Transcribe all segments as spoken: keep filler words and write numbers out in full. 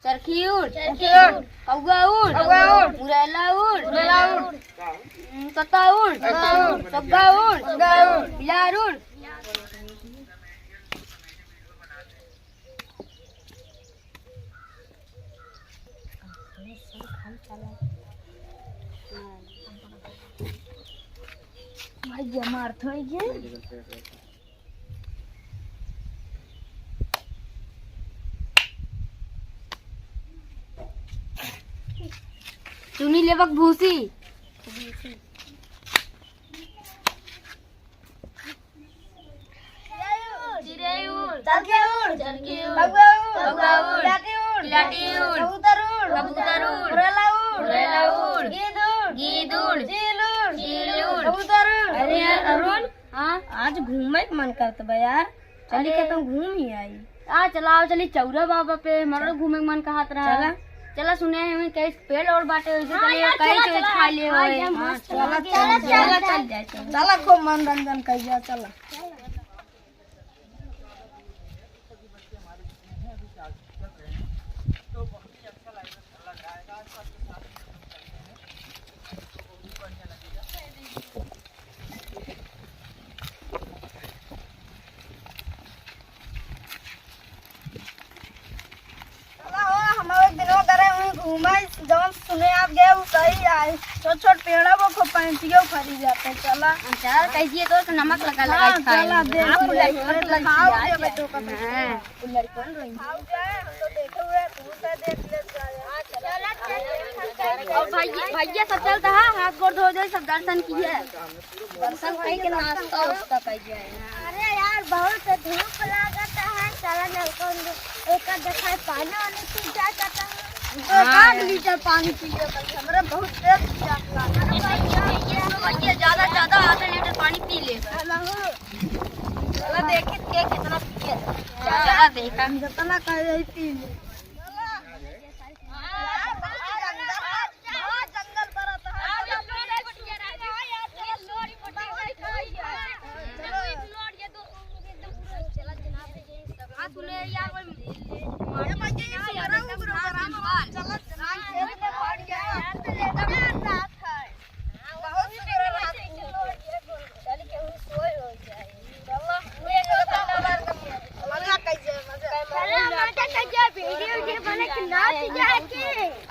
चरखी उड़। चरखी उड़। कौआ उड़। कौआ उड़। उड़ैला उड़। उड़ैला उड़। हम्म, तोता उड़। तोता उड़। सुग्गा उड़। सुग्गा उड़। बिलार उड़। भाई, ये मार थोड़ी ये। चुनी लेबक भूसी। चिड़ै उड़। चरखी उड़। चरखी उड़। कौआ उड़। कौआ उड़। किलाटी उड़। किलाटी उड़। कबूतर उड़। कबूतर उड़। उड़ैला उड़। उड़ैला उड़। गीद उड़। गीद उड़। चील उड़। चील उड़। कबूतर उड़। अरे यार अरुण, हाँ? आज घूमे के मन करत बा यार। चली अरे। के तुम घूम ही आई। आ, चला, आओ, चली चौरा बाबा पे, हमरो घूमे के मन कहत रहा। चला। चला, सुने हैं, कई पेड़ और बाटे, वैसे हाँ चले, यार, कई चला, चीज चला। खा ले हाँ होए। यार, हाँ, मस्त चला, लगे। चला, चला, चला, चल जाए, चला। चला, खूब मनोरंजन कइल जाए, चला। चला हो, हम एक दिन वो करे हुए घूमे, जवन सुने आप गए, वो सही आए। छोट छोट पेड़ा वो खूब पैंचियो फरी जाते। चला। चला, कह दिए तो नमक लगा लगा हाँ, खाए। चला, देख आप ले, लड़कन तो लड़की खाओ, आए ये हैं। बच्चों का हाँ। उ लड़कन रोई। खाओ जाए, हम तो देखे हुए, तू से देख ले जाए। और भैया, भैया सब चलता है, हाथ गोड़ धो जाए, सब दर्शन किए। दर्शन कई के नाश्ता उस्ता कई जाए। अरे यार, बहुत धूप लागत है, चला ना, कौन एकर देखाए, पानी वानी पी जाए करता है। तो हाँ। एक आध लीटर पानी पी ले भाई, हमरा बहुत तेज प्यास लागल। ये तो भैया ज्यादा, ज्यादा आधा लीटर पानी पी ले। चला हो। चला देखे के कितना पिए। चला देखा। जितना कहे यही पी ले।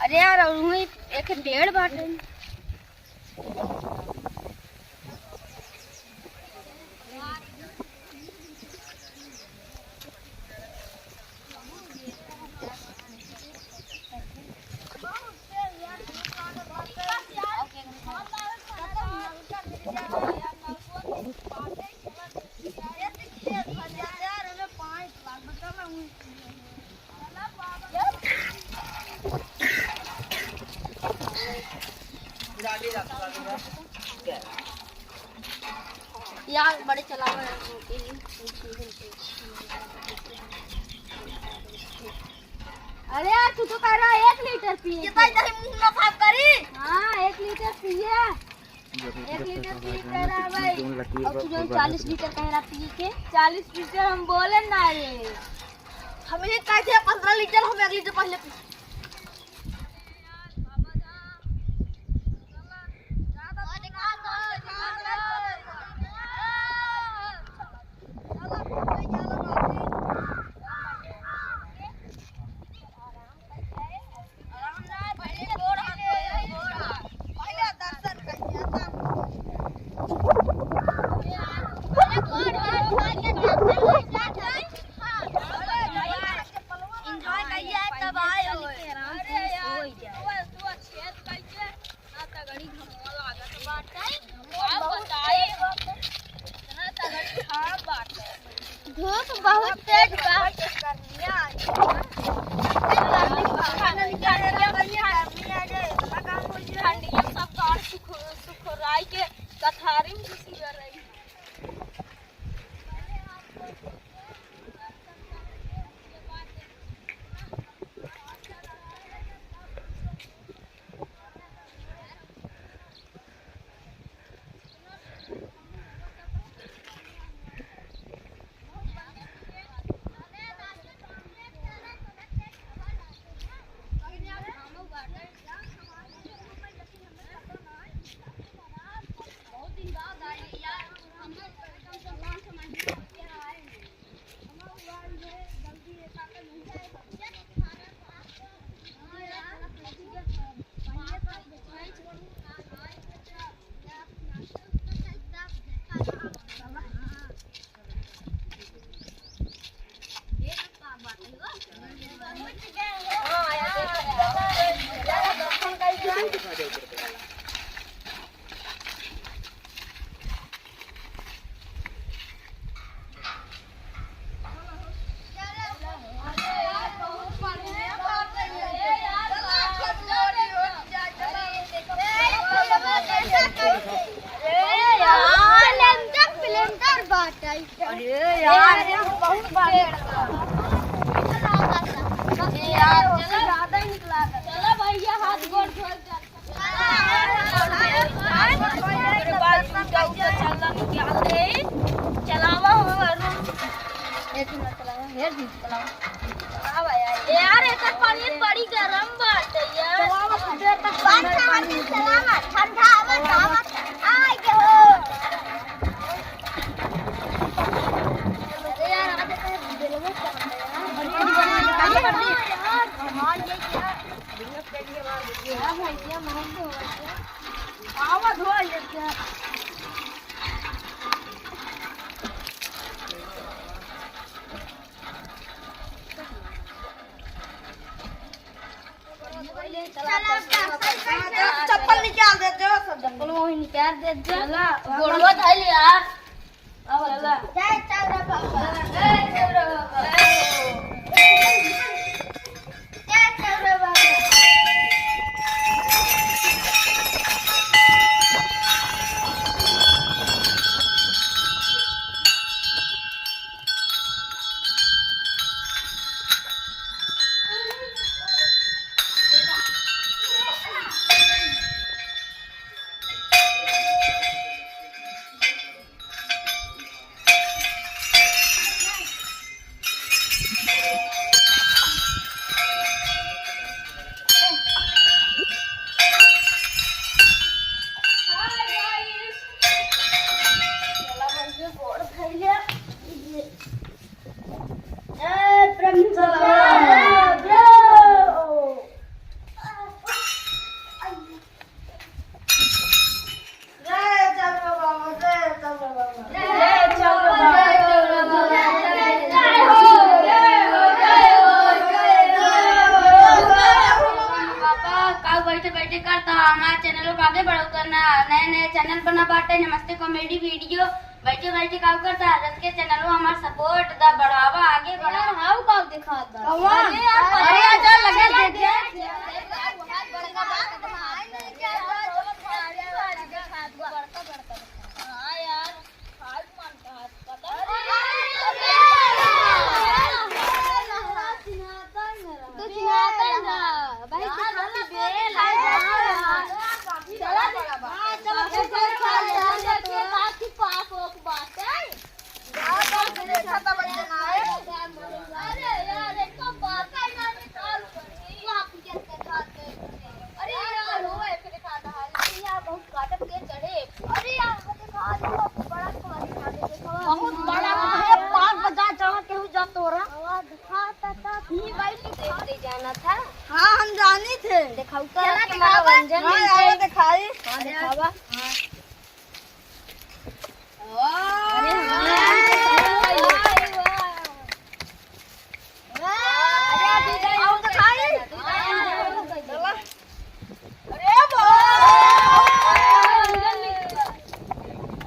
अरे यार, और वहीं एक पेड़ बाटे। यार, बड़े चलावे हैं। अरे यार, तू तो कह रहा है एक लीटर पिए के। कितना इधर मुंह ना साफ करी? हाँ, एक लीटर पिए। एक लीटर पी के रहा भाई। और तू जो चालीस लीटर कह रहा पिए के। चालीस लीटर हम बोले ना रे। हम ही कहे थे पन्द्रह लीटर, हम एक लीटर पहले पी। धूप बहुत तेज बा। ठंडिया सब गाड़ सुख-, सुखराई के कथारी में घुसी रही। यार, एकर पानी बड़ी गरम बाटे यार। ठंडा आवा, आवा। आय के हो। अरे यार, आज तो दिल में कर दे यार। चप्पल निकाल दे जो, सब चप्पल वही निकाल दे जो। गोड़वा धइल यार। चला। जय चौरा बाबा। जय चौरा बाबा। जय चौरा बाबा। पापा, काऊ बैठे बैठे करता, हमार चैनल को आगे बढ़ाऊ करना, नए नए चैनल बना बाटे, नमस्ते कॉमेडी वीडियो। बैठे बैठे काऊ करता, रख के चैनल को हमार सपोर्ट दा, बढ़ावा, आगे बढ़ा। हाउ काऊ दिखात बा। कौआ? अरे यार, अरे यार, चल, लगा दे दे। हाँ यार। तू चिन्हाता ही ना। भाई, तू खाली बेल है। चला, चला, चला, चला, चला, चला, चला, चला, बाकी पाप ओक बात है। अरे यार, एक तो बात है ना, निकाल। अरे यार, हो, एकरे खात है। अरे यार, बहुत काटत के चढ़े। अरे यार, वो देखा, देखो, बड़ा खाली खाली देखो। बहुत बड़ा है, पाँच बजा जहाँ केहू जा तोरा। आवाज खाता था, ही बैठ के देखते जाना था। हाँ, हम जानी थे। दिखाऊ तो चला, आपके दिखावा। मनोरंजन हाँ, में यार, से। दिखाई। हाँ, दिखावा। हाँ। अरे, हाँ। अरे, अभी जाए, और दिखाई। अरे वाह।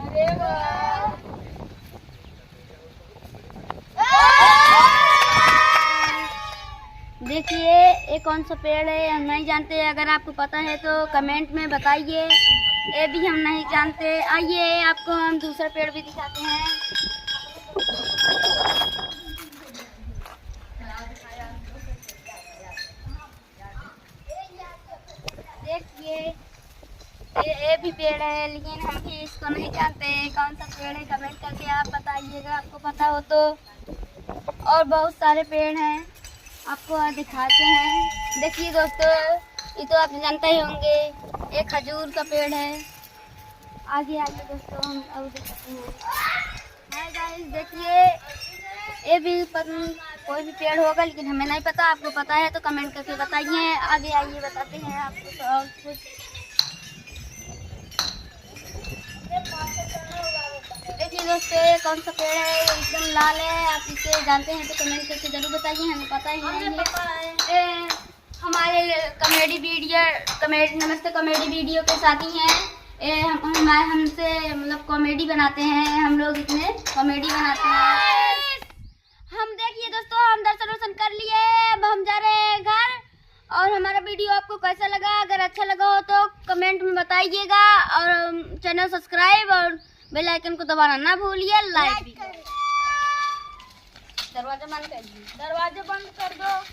अरे वाह। देखिए, ये कौन सा पेड़ है, हम नहीं जानते। अगर आपको पता है तो कमेंट में बताइए। ये भी हम नहीं जानते। आइए, आपको हम दूसरा पेड़ भी दिखाते हैं। देखिए, ये, ये भी पेड़ है, लेकिन हम भी इसको नहीं जानते हैं कौन सा पेड़ है। कमेंट करके आप बताइएगा, आपको पता हो तो। और बहुत सारे पेड़ हैं, आपको दिखाते हैं। देखिए दोस्तों, ये तो आप जानते ही होंगे, ये खजूर का पेड़ है। आगे आइए दोस्तों, हम और दिखाते हैं। हाय गाइस, देखिए, ये भी पता नहीं कोई भी पेड़ होगा, लेकिन हमें नहीं पता। आपको पता है तो कमेंट करके बताइए। आगे आइए, बताते हैं आपको तो और कुछ। देखिए दोस्तों, ये कौन सा पेड़ है, ये एकदम लाल है। आप इसे जानते हैं तो कमेंट करके जरूर बताइए, हमें पता ही नहीं है। ये हमारे कॉमेडी वीडियो, कॉमेडी, नमस्ते कॉमेडी वीडियो के साथी हैं। ये हम, हमारे, हमसे मतलब कॉमेडी बनाते हैं, हम लोग इतने कॉमेडी बनाते हैं। हम, देखिए दोस्तों, हम दर्शन वर्शन कर लिए, अब हम जा रहे हैं घर। और हमारा वीडियो आपको कैसा लगा, अगर अच्छा लगा हो तो कमेंट में बताइएगा, और चैनल सब्सक्राइब और बेल आइकन को दबाना ना भूलिए, लाइक भी करें। दरवाजा बंद कर दीजिए। दरवाजा बंद कर दो।